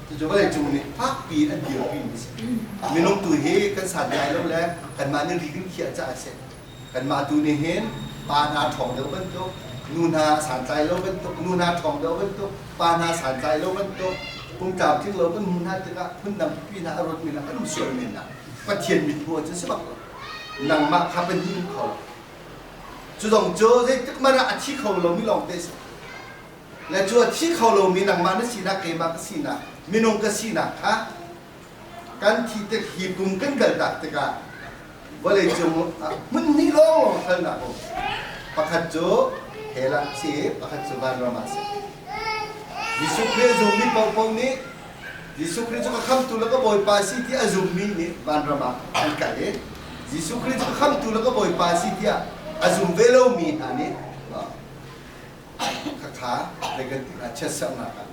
Cucu vawleicung nih fakpi in an dirpi mi a si. Minung tu hi kan santlai lo le kanmah nih ri kan khiah caah a si. Kanmah tu nih hin pa hna ṭhawng deuh bantuk, nu hna santlai lo bantuk, nu hna ṭhawng deuh bantuk, pa hna santlai lo bantuk, pum tlamtling lo kan hmuh hna tikah phundang pipi hna a ruatmi hna kan um sual men hna. Pathian mithmuh ahcun si bak lo. Nangmah kha pahnih um kho lo. Cu zong cu zeitik hmanh ah a thi kho lomi lawngte a si. Le cu a thi kho lomi nangmah na sinak keimah ka sinak minung ka sinak kha kan thi tik hi kum kan kaltak tikah vawleicung ah hmun hnih lawnglawng halnak um. Pakhat cu hell ah si pakhat cu vanram ah si. Jesuh Khrih a zummi paohpaoh nih Jesuh Khrih cu ka khamtu le ka Bawipa si ti a zummi nih vanram ah an kal i Jesuh Khrih cu ka khamtu le ka Bawipa si tiah a zum ve lomi hna nih khakha le kan ti chiatserhnak ah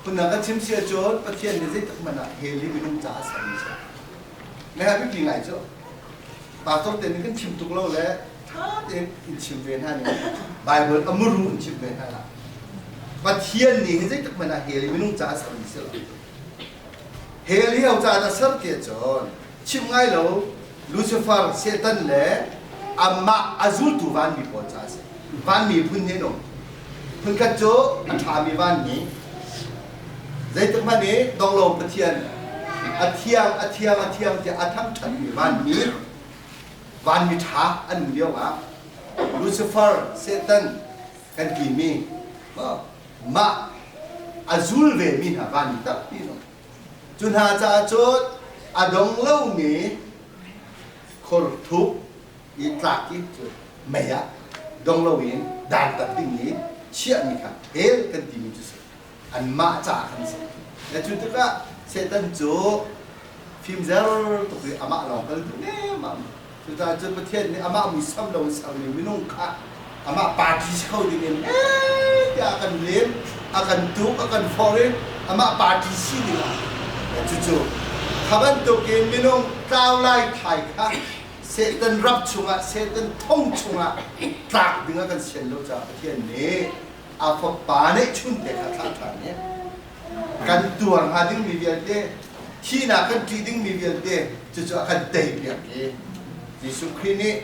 phundang kan chim si ahcun Pathian nih zeitik hmanh ah hell hi minung caah a sermi si. Na biapi ngai cu pastor te nih kan chim tuk lo le ṭha tein in chim ve hna ning Bible a muru in chim ve hna la. Pathian nih hi zeitik hmanh ah hell hi minung caah a sermi si lo. Hell hi ho caah dah ser ti ahcun chim ngai lo Lucifer, Satan le amah a zultu vanmi pawl caah a si. Vanmi phun hin um. Phunkhat cu a ṭhami vanmi. Zeitik hmanh i donglo Pathian a thiang, a thiang, a thiang tiah a thangṭhatmi vanmi, vanmi ṭha an um lio ah Lucifer, Satan kan timi mah a zul vemi hna vanmi tampi an um. Cu hna caah cun a dong lomi khor thuk i tlak i cu mei ah dong loin dantat ding i chiahmi kha hell kan timi cu si. Anmah caah khan si. Le cu tikah Satan cu fimzer tuk i amah lawng kal duh nemmam. Cucaah cun Pathian nih amah muisam lo in sermi minung kha amah party si kho ding in eh tiah a kan lem, a kan tuk, a kan forh i amah party si ding ah cucu kha bantukin minung tlau lai thai kha Satan rap chungah, Satan thong chungah tlak ding a kan sian lo caah Pathian nih a fapa neihchun te kha thlah ṭhan i kan tuar hnga dingmi vialte thihnak kan ṭih dingmi vialte cucu a kan teipiak i Jesuh Khrih nih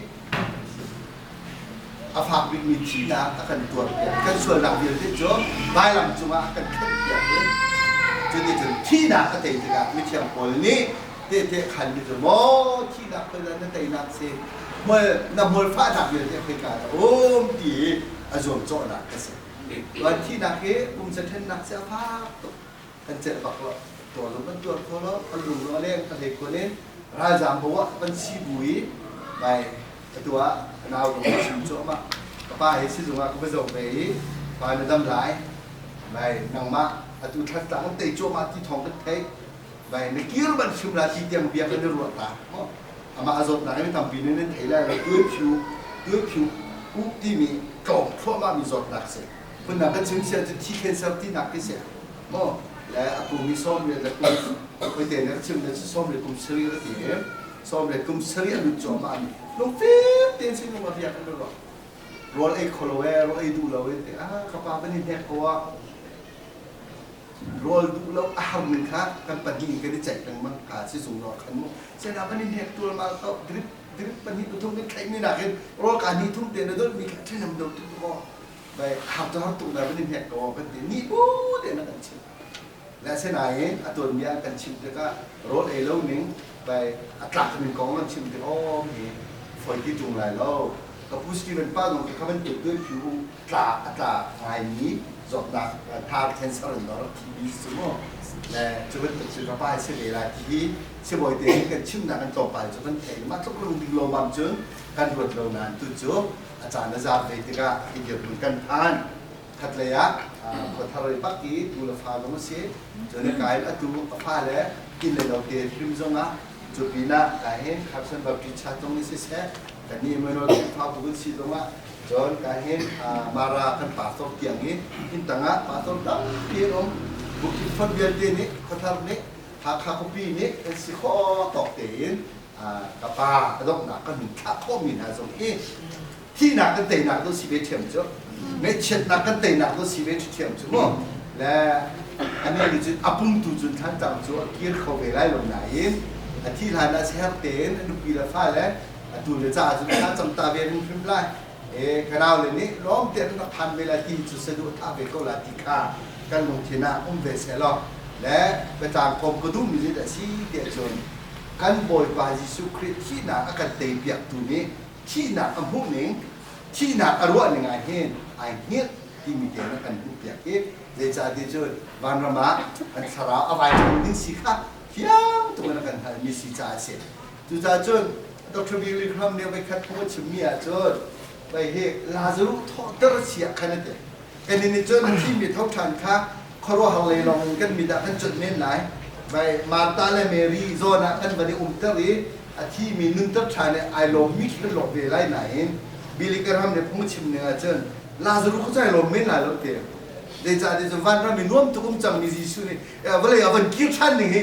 a fak bikmi thihnak a kan tuarpiak kan sualnak vialte cu vailam cungah a kan khenhpiak i cuticun thihnak a tei tikah mithiang Paul nih tehte khanmi cu maw thihnak khoi na teinak si hmual na hmual fahnak vialte khoika dah um ti a zuamcawhnak ka si. Tuan thihnak hi pumsa ṭhennak si a fak tuk. Kan celh bak lo. Tuar zong kan tuar kho lo. Kan lung zong a leng a hlei khun in ralzaam bo ah kan si bu i mai atu ah ka nau zong ka chim cuahmah. Ka pa hi sizung ah ka va zoh ve i pa na dam lai. Mai nangmah atu thlatlang kan tei cuahmah ti thawng kan theih. Mai na kir ban hrim la ti tiang bia kan i ruah ta. Amah a zawtnak hi tampi nih nan thei lai lo. Tuiphiu tuiphiu uh timi tlawm thluahmah mi zawtnak si. Phundang kan chim sia cu thi cancer tinak khi si. Maw le a kum hi 90 le kum khoite na chim le 97 ka ti he 97 a lut cuahmah mi lungfim tein sin lung a riak an ruah rawl ei kho lo e rawl ei duh lo in te ah ka pa van i hnek ko ah Rawl duh lo a har ning kha kan pahnih in kan i ceih lengmang ka sizung lo khan mu sena van in hnek tualmal ko drip drip pahnih pathum kan thlaih mi nakin rawl ka ni thum te na dolh mi kha ṭhenam do tu ko bai har to har tuk na van in hnek ko kan ti ni bu te na kan chim le asinain a tuan bia kan chim tikah rawl ei lo ning bai a tlak ning kong an chim tik om hi foi ti ṭung lai lo ka pu Steven pa nong kha ban tuk doi phu tla a tla ngaimi zawtnak thar cancer in rak thi cu mu le cu bantuk cu ka pa si ve lai ti hi sibawi te nih kan chimnak kan tlawmpal cu kan theih mah tluk lung ding lawmam cun kan ruat lo nain tu cu a caan a zaat ve tikah hi dirhmun kan phan khatlei ah khuathar i bak i tu le fa zong a si cun kai atu a fa le inn le lo te hrim zong ah cu pinah kai hin Carson Baptist Church zong ni siseh kan nih Emmanuel Khrihfa bu kan si zong ah Cun ka hin Mara kan pastor tiang i inn tangah pastor tampi an um. Bukit fon vialte nih khuathar nih Hakha khuapi nih kan si khawh tawk tein ka pa a donghnak kan hun thlah khawhmi hna zong hi thihnak kan teinak tu si ve ṭhiam cu. Ngaihchiatnak kan teinak tu si ve ṭhiam cu mu. Le Anih nih cun a pum tu cun Thlantlang cu a kir kho ve lai lo nain a thih hlan ah siaherh tein a nupi le fale a tu le caah cun thla cam ta ve hrimhrim lai. E ka nau le nih lawm te an rak phan ve lai ti cu saduh thah ve ko la ti kha kan lungthin ah um ve seh law le biatlang kawm ka duhmi zeidah a si tiah cun kan Bawipa Jesuh Khrih thihnak a kan teipiaktu nih thihnak a hmuh ning thihnak a ruah ning ah hin ai hngilh timi te na kan hmuhpiak i zeicahtiah cun vanram ah kan thlarau a vai ding si kha fiang tuk in a kan hngalhmi si caah a si. Cucaah cun Dr. Billy Graham nih voikhat phung a chimmi ah cun vei hi Lazarus thawhter a si ah khan a ti. Kan nih cun a thimi tho ṭhan kha khuaruahhar lei lawng in kan mit ah kan cuanh men lai. Vai Martha le Mary zawn ah kan van i umter i a thimi nunter ṭhan i ai lawmmi khi kan lawm ve lai nain Billy Graham nih phung a chim ning ah cun Lazarus kha cu ai lawm men lai lo ti. Zeicahtiah cun vanram i nuam tuk um cangmi Jesuh nih vawlei ah van kir ṭhan ning hi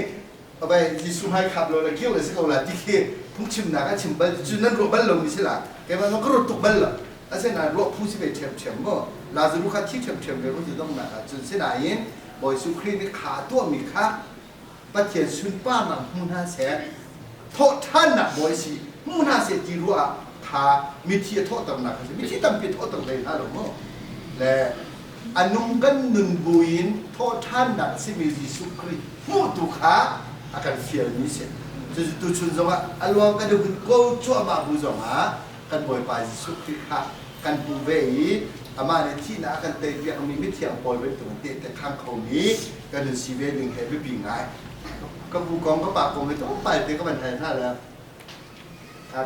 abai Jesuh hmai khap lo le kir le si ko la ti khi phungchimnak a chim bal cu nan ruah bal lomi si la. Keimah zong ka ruat tuk bal lo. Asinain ruah phu si ve ṭhiamṭhiam mu. Lazarus kha thi ṭhiamṭhiam ve mu ti donghnak ah cun sinain Bawi Jesuh Khrih nih kha a tuahmi kha Pathian sunparnak hmu hna seh, thawhṭhannak Bawi si hmu hna seh ti ruah ah kha mithi a thawhternak kha si. Mithi tampi a thawhter hlei hna lo mu. Le a nung kan nun buin thawhṭhannak a simi Jesuh Khrih hmuhtu kha a kan fialmi si. Cucu tuchun zongah a luang kan i hun ko cuahmah bu zongah kan Bawipa Jesuh Khrih kha kan hmu ve i amah nih thihnak a kan teipiakmi mithiang Paul bantukin tehte khang khomi kan hun si ve ding he biapi ngai. Ka bu kong ka pa kong hi tlawmpal te ka van hal hna le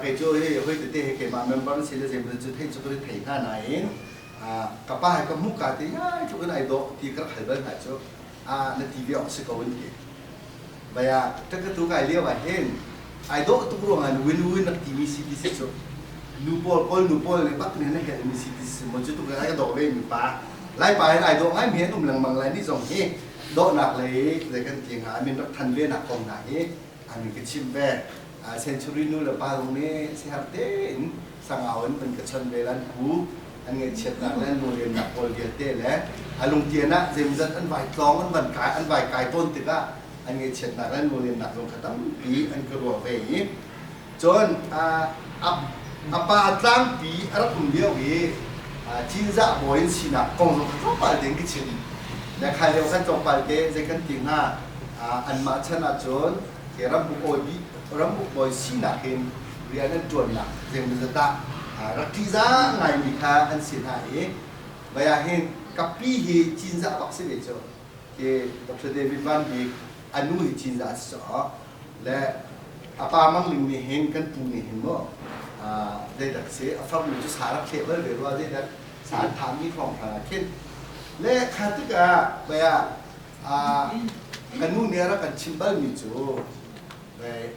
kei cu hi hoi tete he keimah member si le zeimaw cu theih cu ka thei hna nain ka pa he ka hmuh ka te yai tluk in ai dawh ti ka rak hal bal hna cu na ti ve awk si ko in ti. Baya ka tu kai lio ah hin ai dawh tuk ruangah win win rak timi si ti si cu nu pawl kawl nu pawl nih bak nih na helh mi si ti si mo cu tuk ai ka dawh ve mi pa lai pa hin ai dawh ngai mi an um lengmang lai ni zong hi dawhnak lei zei kan ti hnga min rak than ve nak kong hna hi an ka chim ve. Century nu le pa zong nih siher tein sangau in kan ka chon ve lan pu an ngaihchiatnak le an lunglennak pawl vialte le a lungtian ah zeimawzat an vai tlawng an van kai an vai kai tawn tikah an ngaihchiatnak le an lunglennak zong kha tampi an ka ruah ve i cun a pa tlangpi a rak um lio i Cinzah bawi in sinak kong zong kha tlawmpal tein ka chim le khai lio khan tlawmpal te zei kan ti hnga anmah chan ahcun hi ramuk bawi ramuk bawi sinak hin rian an ṭuannak zeimawzat ah rak ṭihzah ngaimi kha an si hna i vai ah hin kapi hi Cinzah bak si ve cu hi Dr. David Van Bik a nu hi Cinzah si caw le a pa Mang Ling nih hin kan pu nih hin mu zeidak si a farnu cu sa rak thleh bal ve rua zeidak sa an thahmi hrawng hrang ah khin le kha tikah vai ah ka nu nih a rak kan chimh balmi cu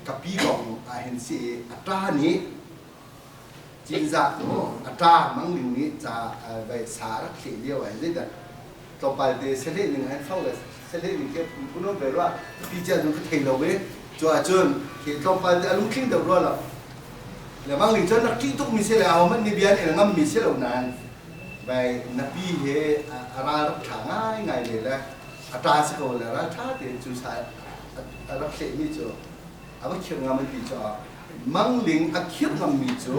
ka pi kong ah hin si i a ṭa nih Cinzah mu a ṭa Mang Ling nih ca vai sa rak thleh lio ah hin zeidah tlawmpal te sahleh ning ah hin fo le sahleh ning khi phunphun um ve rua pi cia zong ka thei lo i cu ahcun khi tlawmpal te a lungtling deuh rua lo le Mang Ling cu an rak ṭih tukmi si le ahohmanh nih bia an el ngammi si lo nain vai na pi he a ral rak ṭha ngaingai ve le a ṭa si ko le ral ṭha tein cu sa a rak thlehmi cu a va khirh ngam an ti caah Mang Ling a khirh ngammi cu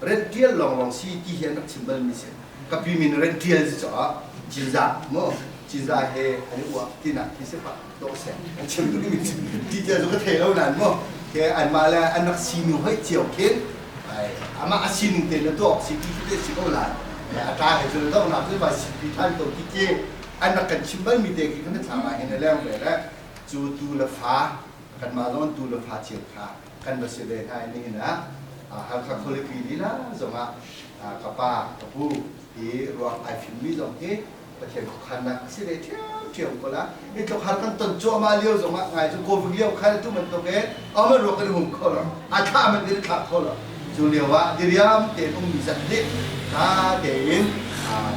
rential lawnglawng si ti hi an rak chim balmi si. Ka pi min rential si caah Cinzah mu Cinzah he an i uah tinak khi si pah dawh seh an chim duhmi cu ti tiah cu ka thei lo nain mu ke anmah le an rak sinu hoi cio khin amah a sining te na tuah awk si ti khi te si ko lai a ṭa he cun donghnak cu vai sipi ṭhan ko ti khi an rak kan chim balmi te khi kan thlam ah hin a leng ve le cu tu le fa kanmah zong tu le fa cio kha kan va si ve hna i nihin ah Halkha khualipi lila zongah ka pa ka pu hi ruak ai fimmi zong hi Pathian khuakhannak a si ve ṭhiamṭhiam ko la. Hi tluk har kan ton cuahmah lio zongah ngai cu COVID lio khan tu bantuk in aman ruak kan hum kho lo. A thlah man in thlah kho lo. Cu lio ah diriam tein ummi zat nih tha tein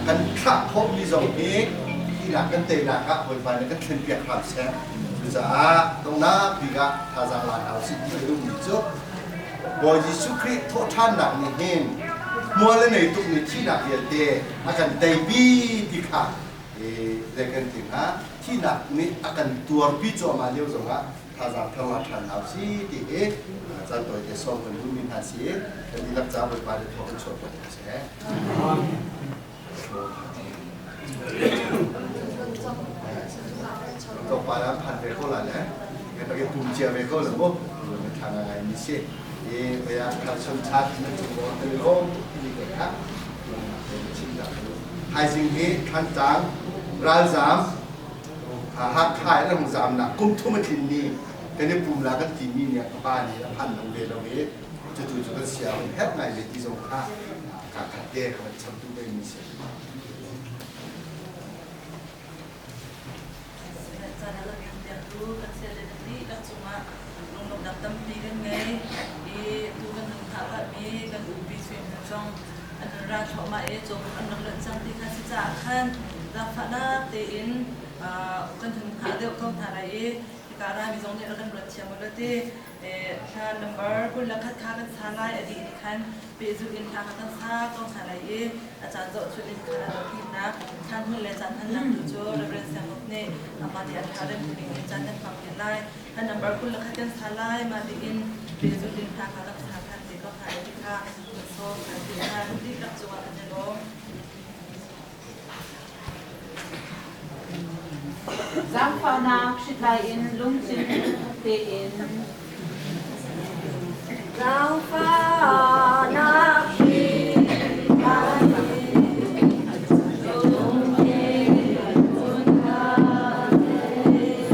kan thlah khawhmi zong hi thihnak kan teinak ah Bawipa nih kan thlen piak hram seh. Cucaah donghnak bik ah thazaang la hna usih ti ka duhmi cu Bawi Jesuh Khrih thawhṭhannak nih hin hmual a nei tukmi thihnak vialte a kan teipi ti kha zei kan ti hnga? Thihnak nih a kan tuarpi cuahmah lio zongah thazaang thar la ṭhan hau si ti hi caan tawite sawm kan duhmi hna si. Kan dihlak ca Bawipa nih thaw kan chuah piak ko seh. Tlawmpal ah phan ve ko la le kan rak i pum cia ve ko la mu. Na ṭha ngai mi si. I bia khalchon chat na cung maw kan i lawm tuk timi te kha chim dah. Thaizing hi Thantlang ralzaam Hakha in an hung zaamnak kum thum a tlinmi kan i pum la kan timi nih ka pa nih a phan lo ve lo i cutu cu kan sia hun herh ngai ve ti zong kha ka khat te ka van cham duh ve mi si. Caan a kan piaktu kan siale na dihlak cungah lunglawmhnak tampi kan ngei i tu kan nun hngahmi kan upi sui hna zong an hun ra thluahmah i cawbuk an rak lonh cang ti kha si caah khan zaangfahnak tein kan hun hngah deuh ko hna lai i hika rami zong nih rak kan ruat thiam u law ti Hla number 21 kha kan sa lai a dih ni khan pehzulh in hla kha kan sa ko hna lai i a caan zohchun in khan a dothihnak caan hmun le caan hmannak tu cu Reverend Siang Uk nih amah nih a hla rem ning in caan kan hmang te lai. Hla number 21 kan sa lai mah dih in pehzulh in hla kha kan sa than te ko hna lai ti kha kan sawm kan ti hna. Dihlak cungah kan i lawm. Zaangfahnak hritlai in lungthin tein. Zaangfahnak hritlai in lungthin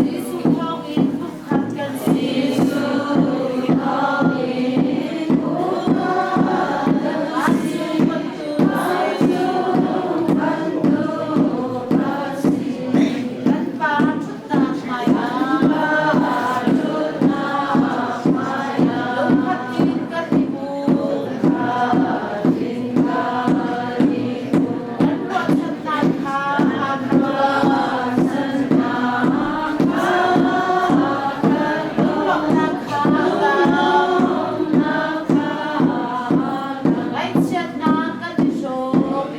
Jesuh thawngin pumkhat kan si. Jesuh thawngin pumkhat kan si. Kan pa ṭhutnak hmaiah lungkhat in kan i pum. Kan ruahchannak kha aa khat. Lunglawmhnak kha a zau. Ngaihchiatnak kan i hrawm.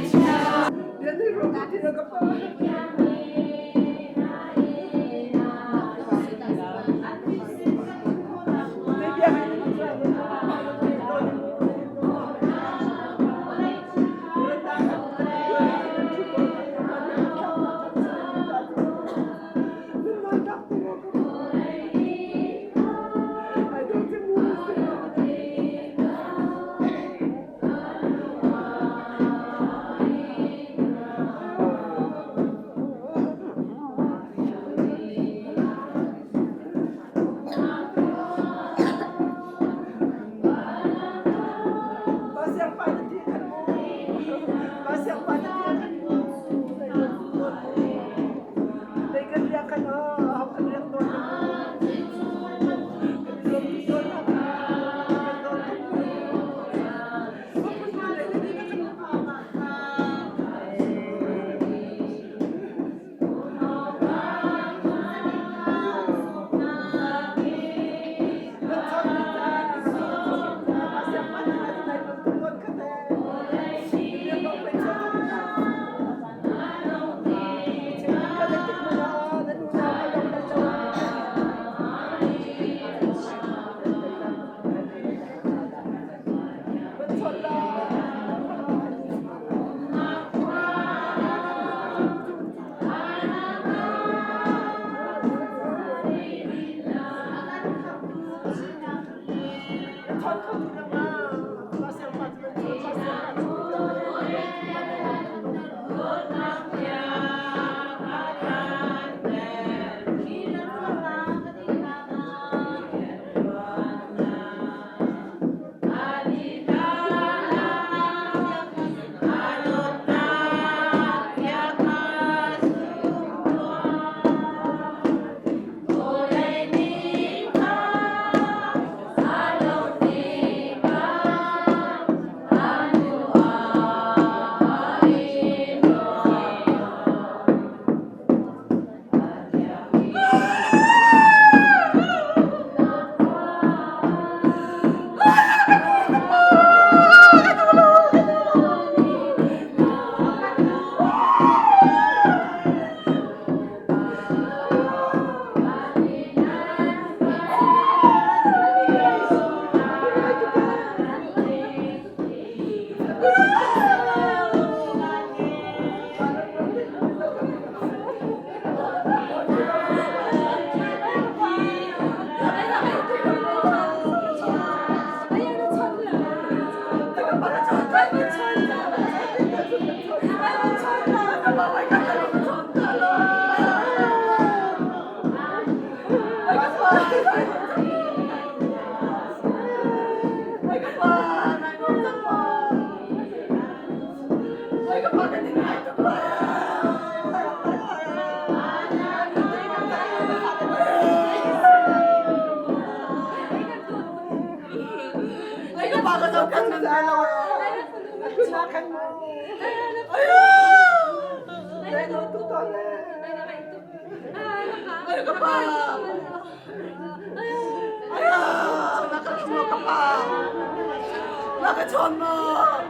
Na ka chawn maw?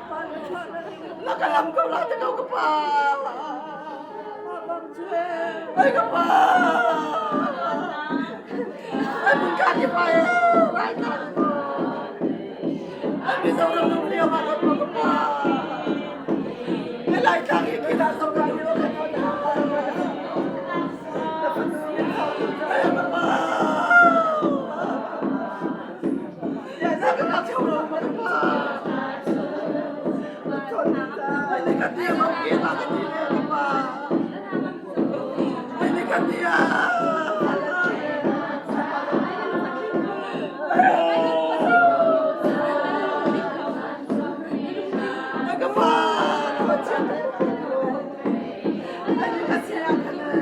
Na ka lam ko la te ko ka pa. Ai ka pa. Ai mun ka ki pa e. Rai ta. Ai Mizoram nung liyo ma ka ka pa. Ai lai tlang i ki da so ka ni ka na. Ai ka pa. Ya na ka ka chau lo ma ka pa. Ai ni ka tia ma ki ma ka ti le ka pa. Ai ni ka tia. Ai ka pa. Ka chia te. Ai ni ka sia ka le.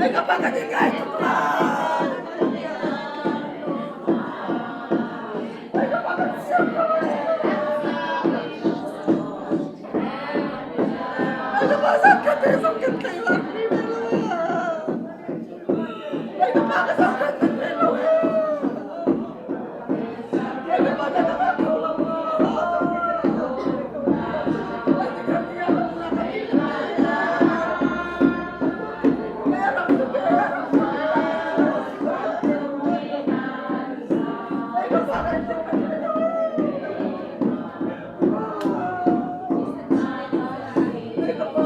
Ai ka pa ka ti ngai tuk la. Ai ka pa ka sia ka. Ai ka pa sa ka te som kan tlai la mi ve lo. Ai ka pa ka som kan te lo. Ai ka pa ka ka ko lo. Ai ka tia la ka ti. Ai ka pa ka te ka te lo. Ai ka pa.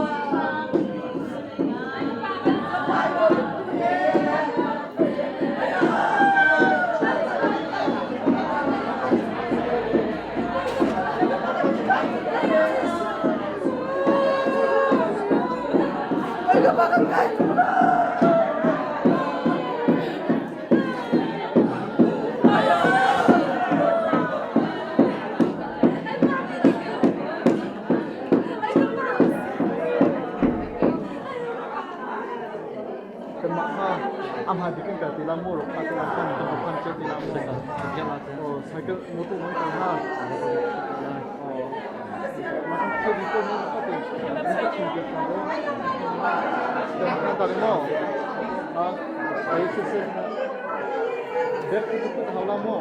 Ai ka pa ka ngai tuk la. Kanmah kha a hmai bik in kal ti la maw rok kha ti la kan kan phan che ti la maw oh cycle motor man kal na oh ma thil ri ko ni ka te ka chim ke ka ro kan kan ta mo ha ai se se bek ku ku hawla mo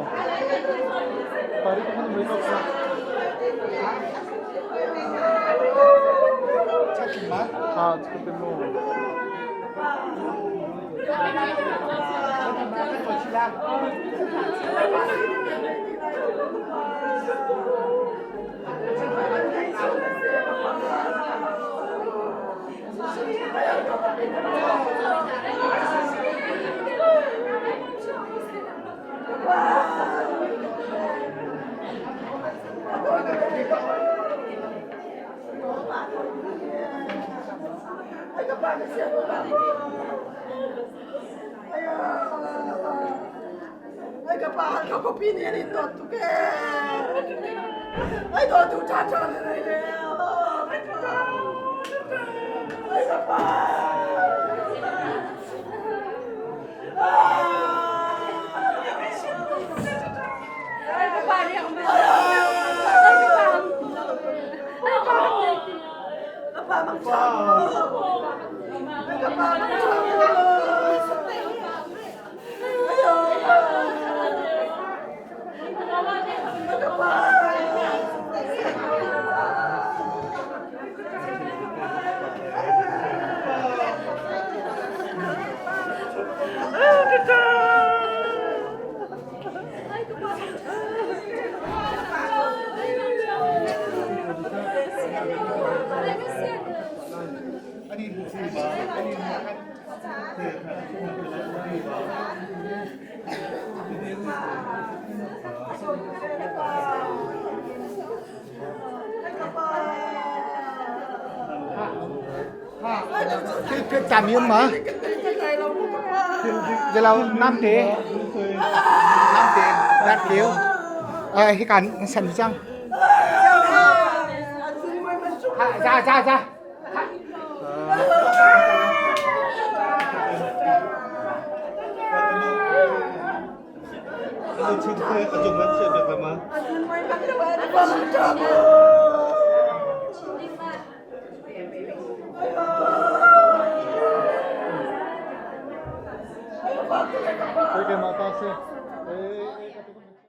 pari ko man mai no ka ha chukte mo. Ai ka pa ka sia ko la. Ai ka pa hal ka kopi ni ani dawt tuk e. Ai dawt tu ṭha ṭha le nei le. Ai ka pa. Ka pa mang ṭha. Ka pa mang ṭha. Ka pa. Tạm yếm mà. Giờ là nam tế. Nam tế đạt kiều. À, cái cản sẵn chăng? Ra ra ra. Cái mata se.